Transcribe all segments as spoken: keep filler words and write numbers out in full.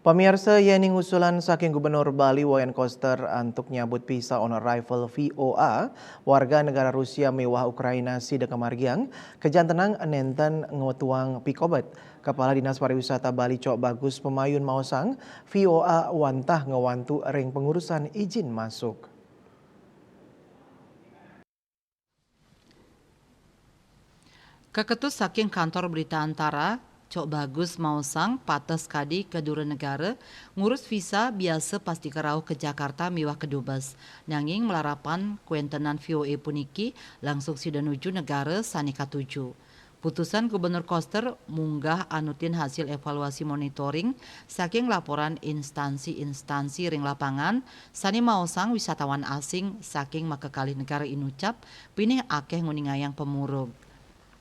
Pamiarsa, yén ning usulan saking Gubernur Bali Wayan Koster antuk nyabut visa on arrival, V O A, warga negara Rusia miwah Ukraina sida kamargiang, kajantenang nénten ngwetuang pikobet. Kepala Dinas Pariwisata Bali Cok Bagus Pemayun maosang, V O A wantah ngwantu ring pengurusan izin masuk. Kaketus saking Kantor Berita Antara, Cok Bagus maosang, pateh sakadi ka dura negara, ngurus visa biasa pastika rauh ka Jakarta miwah ka Dubes. Nanging malarapan kawéntenan V O A puniki, langsung sida nuju negara sané katuju. Putusan Gubernur Koster munggah anutin hasil evaluasi monitoring saking laporan instansi-instansi ring lapangan, sané maosang wisatawan asing saking makakalih negara inucap pinih akéh nguningayang pamurug.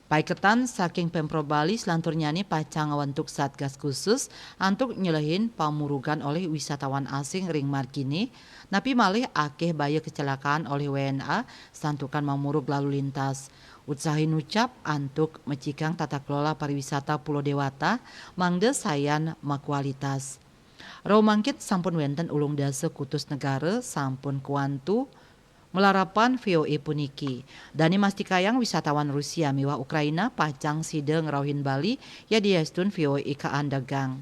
Paiketan saking Pemprov Bali, salanturnyané pacang ngwentuk satgas khusus antuk nyelehin pamurugan olih wisatawan asing ring marginé, napi malih akéh baya kecelakaan olih W N A santukan mamurug lalu lintas. Utsahin nucap antuk mecikang tata kelola pariwisata Pulau Dewata mangda sayan makualitas. Rauh mangkin sampun wénten ulung dasa kutus negara sampun kwantu malarapan V O A puniki. Dané mastikayang wisatawan Rusia miwah Ukraina pacang sida ngrauhin Bali yadiastun V O A kaandegang.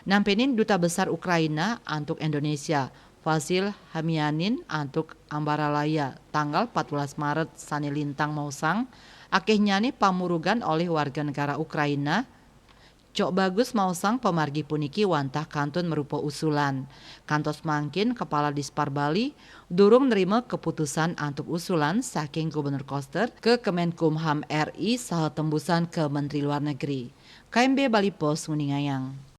Nampénin Duta Besar Ukraina antuk Indonesia, Vasil Hamianin antuk Ambaralaya, tanggal empat belas Maret sané lintang maosang, akéhnyané pamurugan olih warga negara Ukraina. Cok Bagus maosang pamargi puniki wantah kantun marupa usulan. Kantos mangkin Kepala Dispar Bali durung nrima keputusan antuk usulan saking Gubernur Koster ka Kemenkumham R I saha tembusan ka Menteri Luar Negeri. K M B Bali Post nguningayang.